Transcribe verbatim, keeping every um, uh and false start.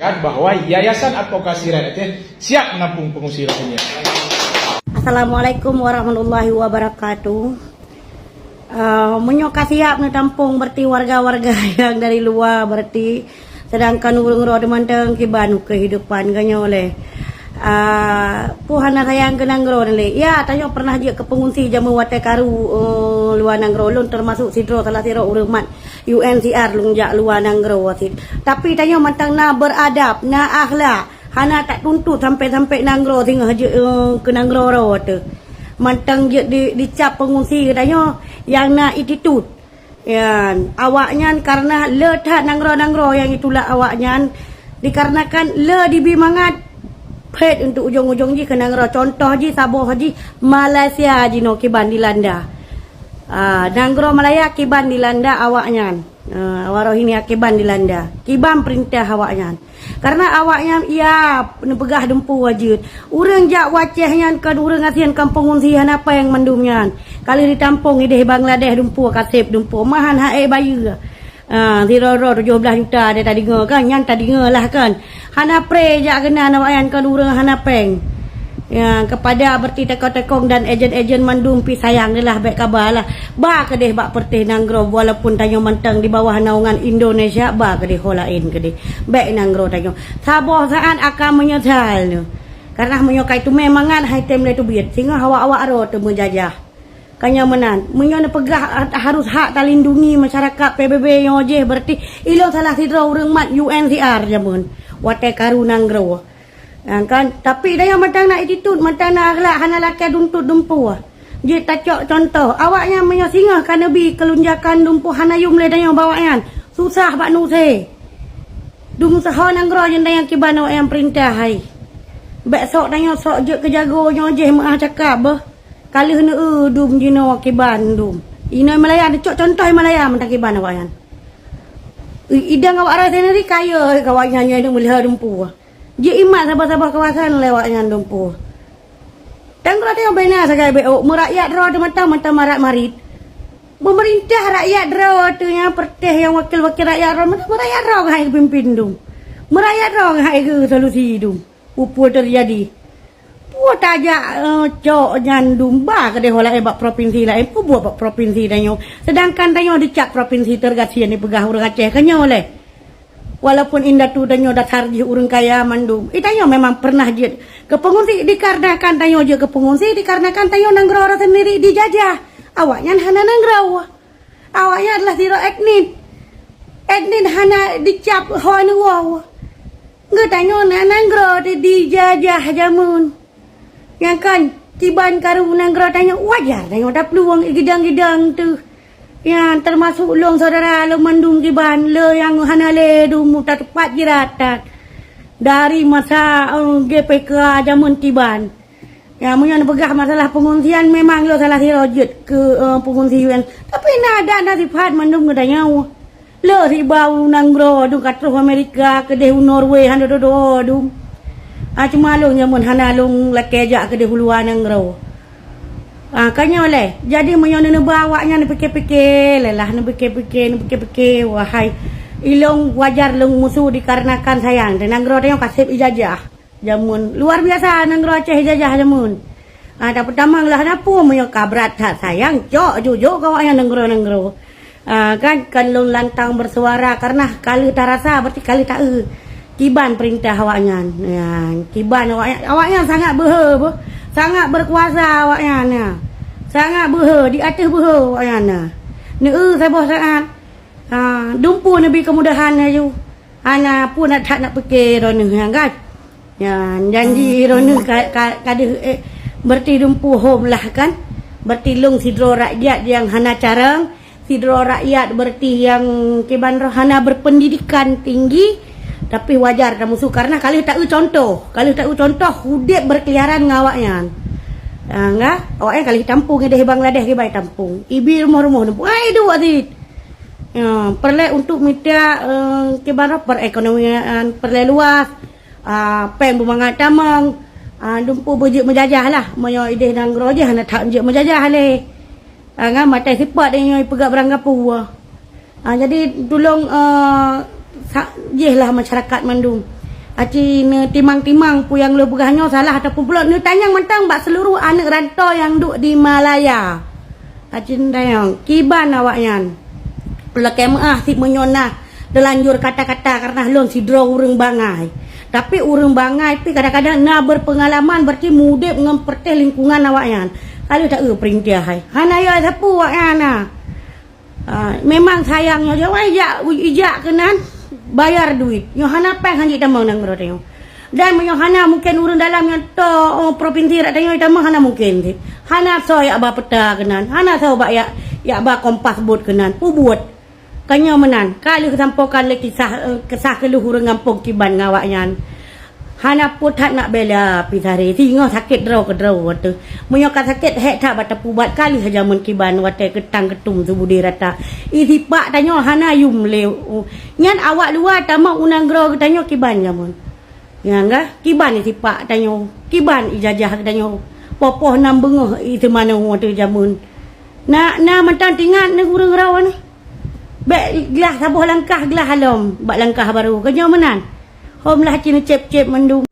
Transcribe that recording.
Bahwa Yayasan Advokasi Rakyat Aceh siap menampung pengungsi Rohingya. Assalamualaikum warahmatullahi wabarakatuh. Ah, meunyoe ka siap neutampong berarti warga-warga nyang dari luwa, berarti sedangkan ureuëng droe mantong kiban kehidupan geuh nyoe lé. Ah, peue hana sayang keu nanggroe lé. Ya, tanyoe pernah jeuet keu pengungsi jameun watée karu, eh, luwa nanggroe. Lôn termasuk sidroe salah sidroe ureuëng mat U N C R lôn jak luwa nanggroe cit. Tapi tanyoe mantong na beradab, na akhlak. Hana tatuntut sampai-sampai nanggroe singoh jeuet, eh, keu nanggroe droe teuh. Mantong jeuet di, dicap pengungsi geutanyoe nyang na attitude. Nyan, awaknyan karena le that nanggroe-nanggroe nyang itulak awaknyan, dikarenakan le dibi mangat phét untuk ujong-ujong jih keu nanggroe. Contoh jih, saboh jih, Malaysia jinoe kiban dilanda. Ah, nanggroe Malaya kiban dilanda awaknyan. Ah, Warohini kiban dilanda. Kiban perintah awaknyan. Karena awaknyan ia neupeugah dumpu wajeuet. Ureuëng jak u Aceh nyan kon ureuëng gasien, kon pengungsi, hana péng mandum nyan. Ka lheueh ditampong ideh Bangladesh dumpu, ka seb dumpu. Mahan hai bayeue. Ah, sidroe-droe tujoh blaih juta deh tadeungoe kan, nyan tadeungoe lah kan. Hana pré jak keunan awaknyan kon ureuëng hana péng. Ya, kepada berarti tekong-tekong dan ejen-ejen mandum pih sayang deh lah, bék kaba lah. Ba keudeh bak peureuteh nanggroe, walaupun tanyoe mantong di bawah naungan Indonesia, ba keudeh ho laén keudeh. Bék nanggroe tanyoe. Saboh saát akan meunyeusal nyoe. Karena meunyoe ka iteumé mangat hai tem lé teubiet, singoh awak-awak droe teumeujajah. Ka nyan meunan, meunyoe neupeugah harus hak talindungi masyarakat P B B nyoe jih, berarti ilôn salah sidroe ureuëng mat U N C R jameun watée karu nanggroe. Ya kan? Tapi tanyoe mantong na attitude, mantong na akhlak, hana lakée tuntut dumpu. Jeuet tacok contoh, awaknyan meunyoe singoh ka neubi keulunjakan dumpu hana yum lé tanyoe bak awaknyan, susah bak nusé. Dum sahoe nanggroe jeuet tanyoe kiban awaknyan peurintah hai. Bék sok tanyoe sok jeuet keu jago nyoe jih meuah cakap beuh. Ka lheueh neueu dum jinoe kiban dum. Inoe Malaya, neucok contoh Malaya mantong kiban awaknyan. I-, idang awak rayeuk sendiri kaya keu awaknyan nyang meulihara dumpu. Jiimat saboh-saboh kawasan lé awaknyan dumpu. Tanggong tanyoe bina sagai B O, meurakyat droe teuh mantong, mantong marat-marit. Meumeurintah rakyat droe teuh nyan, peureuteh nyang wakil-wakil rakyat droe, mantong meurakyat droe hai geupimpin dum. Meurakyat droe hai geu solusi dum. Peue-peue teujadi. Peue tajak, eh, cok nyan dum ba keudeh ho laén bak propinsi laén, peue buet bak propinsi tanyoe. Sedangkan tanyoe dicap propinsi tergasien dipeugah ureuëng Aceh, ka nyoe lé. Walaupun indatu tanyoe dasar jih ureuëng kaya mandum, i tanyoe memang pernah jeuet keu pengungsi, dikarenakan tanyoe jeuet keu pengungsi, dikarenakan tanyoe nanggroe sendiri dijajah. Awaknyan hana nanggroe. Awaknyan adalah sidroe etnis. Etnis hana dicap ho neuwoe. Geutanyoe na nanggroe teuh dijajah jameun. Nyang kan, kiban karu nanggroe tanyoe wajar tanyoe taplueng i gidang-gidang teuh. Nyan teumasok lôn syedara lôn mandum kiban, le nyang hana lé dum tateupat jirat that. Dari masa, eh, G P K jameun kiban. Ya, meunyoe neupeugah masalah pengungsian, memang le salah sidroe jeuet keu, eh, pengungsi U N. Tapi na adat na sifat mandum geutanyoe. Le siba u nanggroe dum ka troh Amerika, keudeh u Norway, hana dodo dum. Ah, cuma lôn jameun hana lôn lakée jak keudeh u luwa nanggroe. Ah, ka nyoe lé. Jadi meunyoe neuneuba awaknyan neupike-pike, lelah neupike-pike, neupike-pike, wahai. Ilôn wajar lôn musu dikarenakan sayang, dan nanggroe tanyoe ka seb ijajah. Jameun luar biasa nanggroe Aceh ijajah jameun. Ah, tapeutamong lah na peue meunyoe ka brat that sayang, cok jujok keu awaknyan nanggroe-nanggroe. Ah, kan, kan lôn lantang bersuara karena ka lheueh tarasa berarti ka lheueh taeu. Kiban perintah awaknyan. Ya, kiban awaknyan, awaknyan sangat beuhe beuh. Sangat berkuasa awaknyan, ya. Sangat beuhe, di ateueh beuhe awaknyan, ya. Neueu saboh saát. Ah, dumpu neubi kemudahan laju. Hana peue na that nak pike droeneuh nyan, kan? Nyan, janji droeneuh ka, ka, ka deuh, eh, berarti dumpu hom lah, kan? Berarti lôn sidroe rakyat nyang hana carông, sidroe rakyat berarti nyang kiban roh hana berpendidikan tinggi, tapi wajar tamusu karena ka lheueh taeu contoh, ka lheueh taeu contoh udeb berkeliaran ngon awaknyan. Ah, nggak? Awaknyan ka lheueh tampung ideh Bangladesh kiban tampung. Ibi rumoh-rumoh dumpu. Ai, duek sit. Ya, peureulée untuk mita, eh, kiban roh perekonomian peureulée luas, ah, péng beumangat tamong, ah, dumpu beujeuet meujajah lah. Meunyoe ideh nanggroe jih hana that jeuet meujajah lé. Ah, ngon maté sipat nyoe ipeugah barang gapeue. Ah, jadi tulông, eh, sa-, jih lah masyarakat mandum. Aci neutimang-timang peue nyang lôn peugah nyoe salah ataupun pulo, neutanyong mantong bak seuluruh aneuk rantô nyang duek di Malaya. Aci neutanyong, kiban awaknyan. Lakée meuáh sit meunyoe na teulanjur kata-kata kareuna lôn sidroe ureuëng bangai. Tapi ureuëng bangai pih kadang-kadang na berpengalaman, berarti mudeb ngon perteh lingkungan awaknyan. Ka lheueh taeu peurintah hai. Hana yo sapeue awaknyan na. Ah, memang sayang nyoe jawai ijak, ijak keunan bayar duit. Nyoe hana péng han jitamong nanggroe tanyoe. Dan meunyoe hana mungken ureuëng dalam nyang to, oh, provinsi rak tanyoe jitamong hana mungken cit. Hana soe yak ba peta keunan, hana soe bak yak, yak ba kompas bot keunan. Pubuet. Ka nyoe meunan, ka lheueh sampoekan lé kisah, eh, kisah keuluh ureuëng gampông kiban ngon awaknyan. Hana peue that nak bela pih saréh, singoh sakét droe keudroe teuh. Meunyoe ka sakét hék that bak tapeuubat, ka lheueh jameun kiban watée keutang keutum seubudé rata. Isipak tanyoe hana yum lé. Nyan awak luwa tamong u nanggroe geutanyoe kiban jameun. Nyang gah kiban isipak tanyoe, kiban ijajah geutanyoe. Poh-poh nam beungoh iseumanoe watée jameun. Na, na mantong tingat neu ureuëng rawa neh. Bék glah saboh langkah glah alom bak langkah barô. Ka nyoe meunan. Hom lah cit neucép-cép mandum.